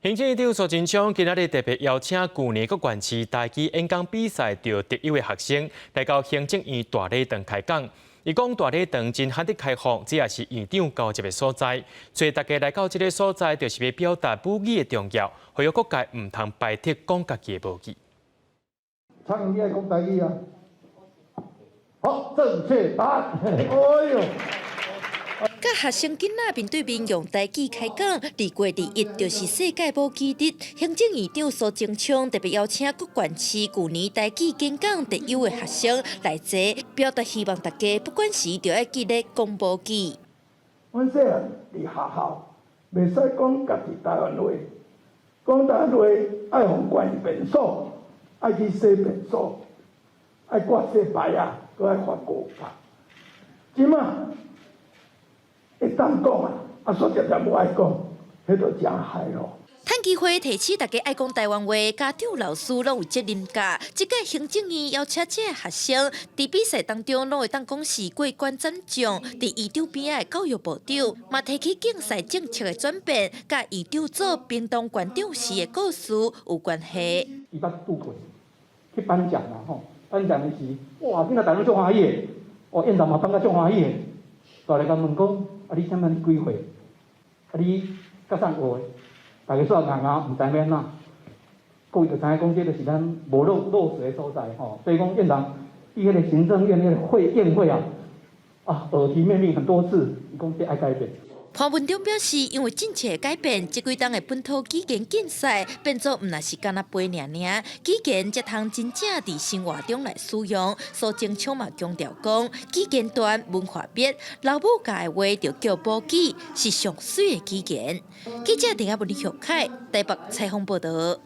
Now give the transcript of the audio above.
行政院長蘇貞昌今仔日特別邀請舊年各縣市台語演講比賽著得優的學生來到行政院大禮堂開講。伊講大禮堂真罕得開放，這也是院長交接的所在。所以大家來到這个所在，就是欲表達母語的重要，呼籲各界毋通排斥講家己的母語。昌你愛講台語啊？好，正確答案。哎喲！佮學生囡仔面對面用台語開講，2月21就是世界母語日。行政院長蘇貞昌特別邀請各縣市舊年台語演講得優的學生來坐，表達希望大家不管時著愛記得講母語。阮細漢佇學校袂使講家己台灣話，講台灣話愛予關便所，愛去洗便所，愛掛洗牌仔，閣愛罰500。這馬會當講啊，啊，煞常常無愛講，彼就誠害咯。趁機會提醒大家愛講台灣話，家長老師攏有責任教。這屆行政院邀請這个學生，佇比賽當中攏會當講是過關斬將，佇院長邊仔的教育部長嘛提起競賽政策的轉變，佮院長做屏東縣長時的故事有關係。伊捌拄過去頒獎嘛吼，頒獎的時，哇，囡仔逐家足歡喜的，哦，院長嘛感覺足歡喜的，大來共問講，啊，你啥物幾歲？啊，你佮啥學的？大家煞𠊎𠊎，毋知欲按怎。各位就知影講，這就是咱無落實的所在吼。所以講，院長佇彼个行政院彼个會宴會啊，啊，耳提面命很多次，伊講這愛改變。潘文忠表示，因為政策的改變，這幾冬的本土語言競賽變做毋但是干焦杯爾爾，語言才通真正佇生活中來使用。蘇貞昌嘛強調講，語言斷，文化滅，老母教的話就叫母語，是上媠的語言。記者鄭阿文、李玉凱台北採訪報導。